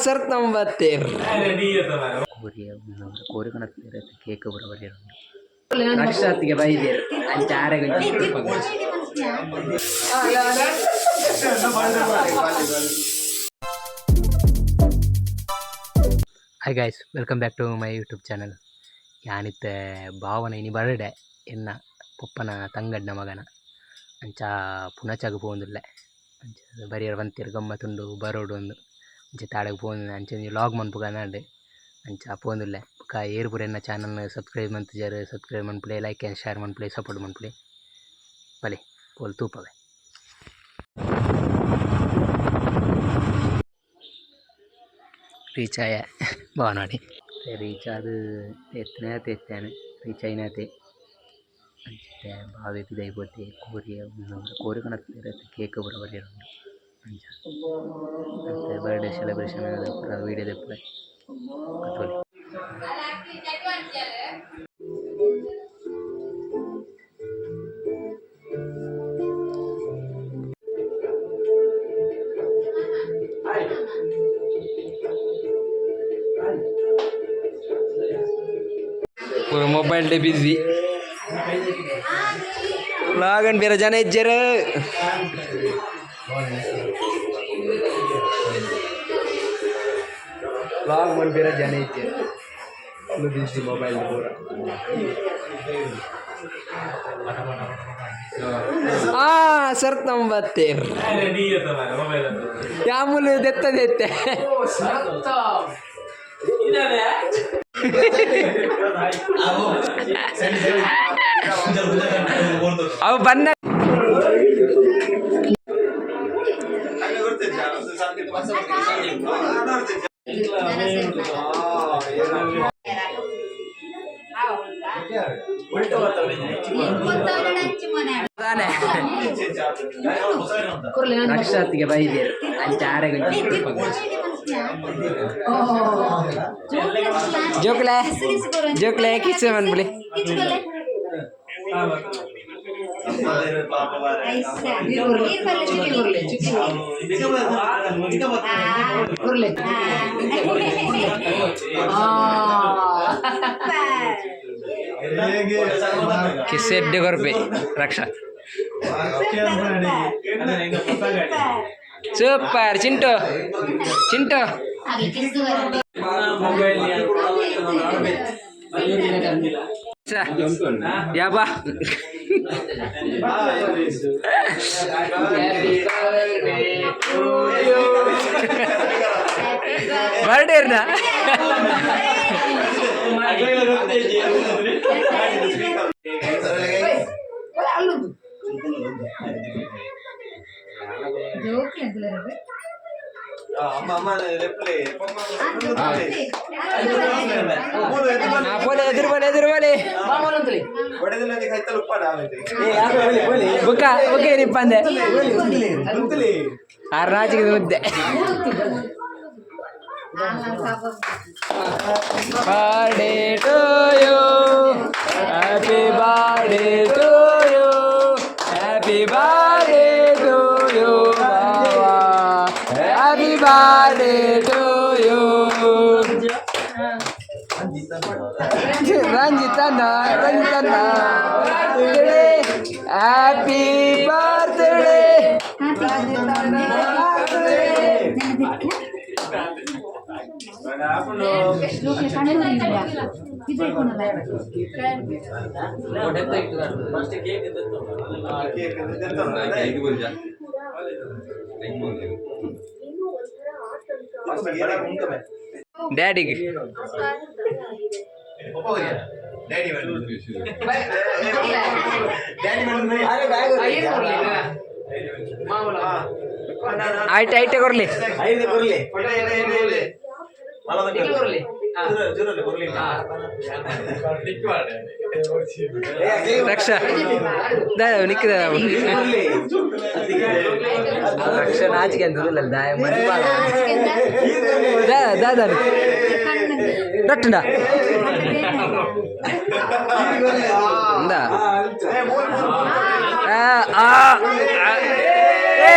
ಸರ್ತಂಬತ್ತೇರ್. ಕೋರಿ ಕಣತ್ತೇರ್, ಕೇಕ್ ಪೂರ ಬರಿಯರು. ರಕ್ಷಾತಿಗೆ ಬೈದೇರ್ ಅಂಚ ಆರೆಗ್. Hi guys, welcome back to my YouTube channel. ಯಾನಿತ್ತೆ ಭಾವನ ಇನಿ ಬರ್ಡೆ, ಎನ್ನ ಪೊಪ್ಪನ ತಂಗಡ್ನ ಮಗನ. ಅಂಚ ಪುನಚಾಗ ಪೋವೊಂದುಲ್ಲೆ. ಅಂಚ ಬರಿಯರ್ ಪಂತೆರ್ ಗಮ್ಮತ್ತುಂಡು, ಬರೋಡು ಅಂದ್. ಅಂಚ ತಾಡಗ್ ಪೋವೊಂದು, ಅಂಚ ಒಂಜಿ ವ್ಲಾಗ್ ಮನ್ಪುಗ ಅಂದ್. ಅಂಚ ಪೋವೊಂದುಲ್ಲೆ. ಬೊಕ್ಕ ಏರ್ ಪೂರ ಎನ್ನ ಚಾನಲ್ನ ಸಬ್ಸ್ಕ್ರೈಬ್ ಮಂತುಜರ್, ಸಬ್ಸ್ಕ್ರೈಬ್ ಮನ್ಪುಲೆ, ಲೈಕ್ ಆ್ಯಂಡ್ ಶೇರ್ ಮನ್ಪುಲೆ, ಸಪೋರ್ಟ್ ಮನ್ಪುಲೆ. ಬಲೆ ಪೋಲ್ ತೂಪವೆ. ರೀಚ್ ಆಯ ಭವನಾಡಿ. ರೀಚ್ ಆದ್ ಎತ್ತನೇ ಎತ್ತಾನೆ ರೀಚ್ ಆಯಿನತೆ. ಅಂಚ ಬಾವೆ ಪಿದಯಿ ಪೋತೆ. ಕೋರಿ ಕೋರಿ ಕಣತ್ತೇರ್, ಕೇಕ್ ಪೂರ ಬರಿಯರೆ ಉಂಡು. ಅಂಚ ಮತ್ತೆ ಬರ್ಡೇ ಸೆಲೆಬ್ರೇಷನ್ ಪೂರ ವೀಡಿಯೋ ದೆಪ್ಪುವೆ, ತೂಲೆ. ಪೂರ ಮೊಬೈಲ್ ಡೇ ಬಿಸಿ. ವ್ಲಾಗ್ ಬೇರೆ ಜನ ಇಜ್ಜೆರ್. ವ್ಲಾಗ್ ಮನ್ಪೆರ ಜನ ಇಜ್ಜೆರ್, ಫುಲ್ ಬಿಸಿ ಮೊಬೈಲ್ ಪೂರ. ಆ ಸರ್ತಂಬತ್ತೇರ್ ಯಾಮೂಲು ದೆತ್ತ ದೆತ್ತೆ. ಅವು ಬನ್ನ. ತಾನೆ ರಕ್ಷಾತಿಗೆ ಬೈದೇರ್ ಅಂಚ ಆರೆಗ್. ಜೋಕ್ಲೆ ಜೋಕ್ಲೆ, ಕಿಸ್ ಮನ್ಪುಲೆ. ಕಿಸ್ ಎಡ್ಡೆ ಕೊರ್ಪೆ ರಕ್ಷಾ. ಸೂಪರ್ ಚಿಂಟು, ಚಿಂಟು. ಯಾಬಾ. ಬರ್ಡೇ. ಪೋಲೆ, ಎದುರು ಬೋಲೆ, ಎದುರು ಬೋಲೆ. ಬುಕ್ಕ ಬುಕ್ಕ ಏನಿಪ್ಪಂದೆ ಆರು ನಾಚಿಗೆ ಮುದ್ದೆ. Birthday to you, happy birthday to you, happy birthday to you Baba, happy birthday to you. ರಂಜಿತನ ರಂಜಿತನ, happy birthday. ಡ್ಯಾಡಿಗೆ. ಆಯ್ತು, ಆಯ್ತು, ಕೊರ್ಲಿ. ರಕ್ಷಾ ನಿಕ್ಕದ. ರಕ್ಷಾ ನಾಚಿಕೆ ಅಂತ ದಾಯ. ದಾದ ದಟ್ಟುಂಡ ಇಂದ. ಆ ಆ ಏ.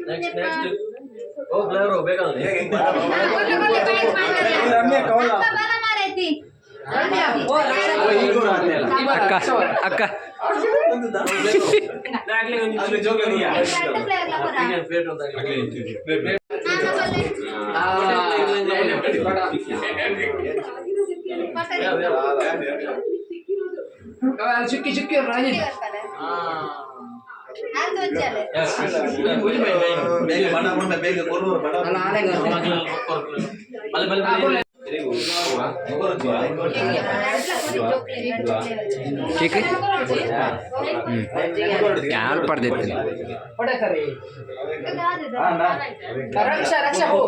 ನೆಕ್ಸ್ಟ್ ನೆಕ್ಸ್ಟ್ ಓ ಫ್ಲೇವರ್ ಬೇಕಾದ್ರೆ. ಅಕ್ಕ ಅಕ್ಕ. ಚುಕ್ಕಿ ಚುಕ್ಕಿ ರಂಜಿತ್. ಕೇಕ್ ಯಾರು ಪಡೆದಿತ್ತು? ರಕ್ಷಾ ರಕ್ಷಾ ಹೋ.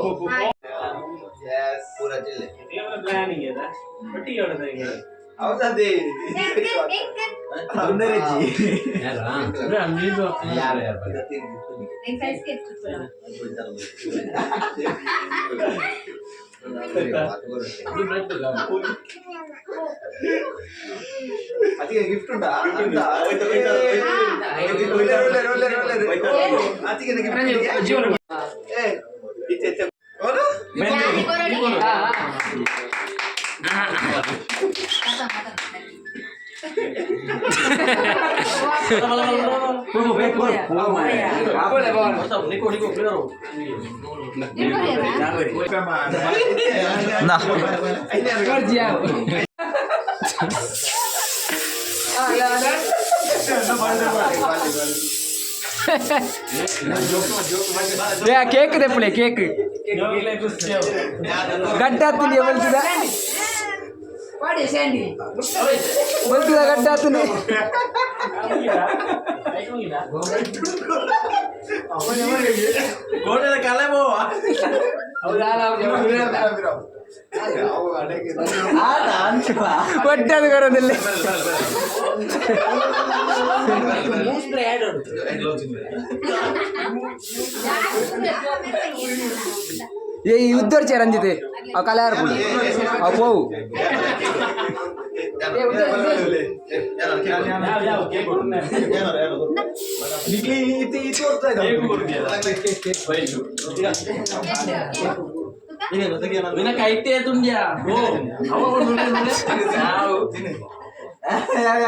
ಗಿಫ್ಟ್ ಉಂಟಾ? ಕೇಕ್ ದೆಪ್ಪಲೆ ಕೇಕ್ ಗಡ್ಡ ಹತ್ತಿನಿ ಬಲ್ತದ. ಬಲ್ತದ ಗಡ್ಡ ಹತ್ತಿನಿ. ಒಟ್ಟದು ಬರೋದಿಲ್ಲ. ಏ ಉದ್ದರ್ಚೆ ರಂಜಿತೆ ಅವು ಕಲೆ ಪುಡು ಅವು ಪೋವು. ಕೈತೆ ತುಂಡ್ಯಾ ಓ ಅವ.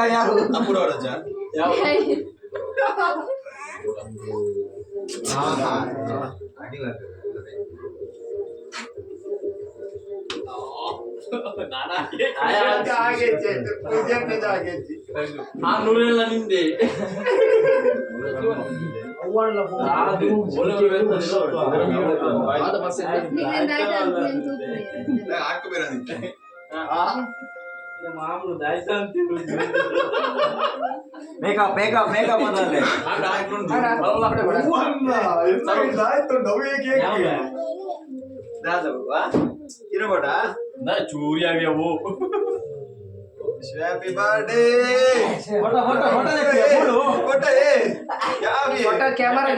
ಯಾವ ಆ ನೂರೆಲ್ಲ ನಿಂದೆ. ಮೇಕಪ್ ಮೇಕಪ್ ಮೇಕಪ್ ಅದಲ್ಲೇ. ಚೂರಿಯಾಗ್ಯಾವು. Happy birthday. Photo photo photo photo. Camera.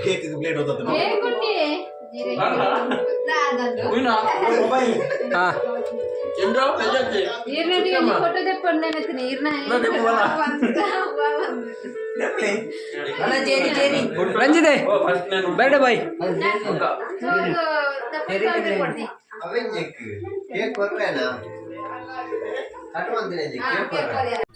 Cake plate. ಹಾ. ಫೋಟೋ ತೆಪ್ಪಂಡು ನೀರ್ನ. ರಂಜಿತೆ ಬೇಡ ಬಾಯ್. ಕೇಕ್ ಕೊರ್ರೇನಾ? ಕಟ್.